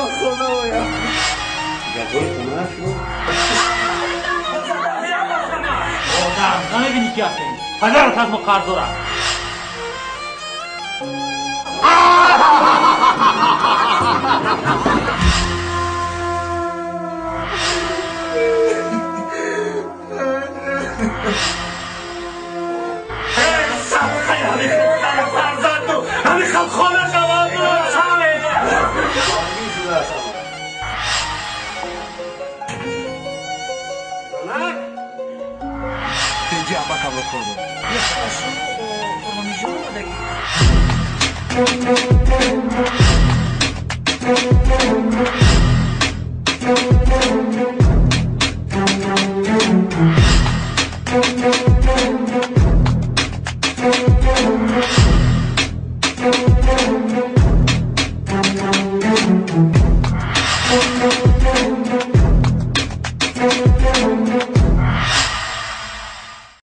ба хона оям. Гадои хона шуд. Одам, намебинӣ ки ҳастем? Падарат аз мо қарздор аст. Thank you.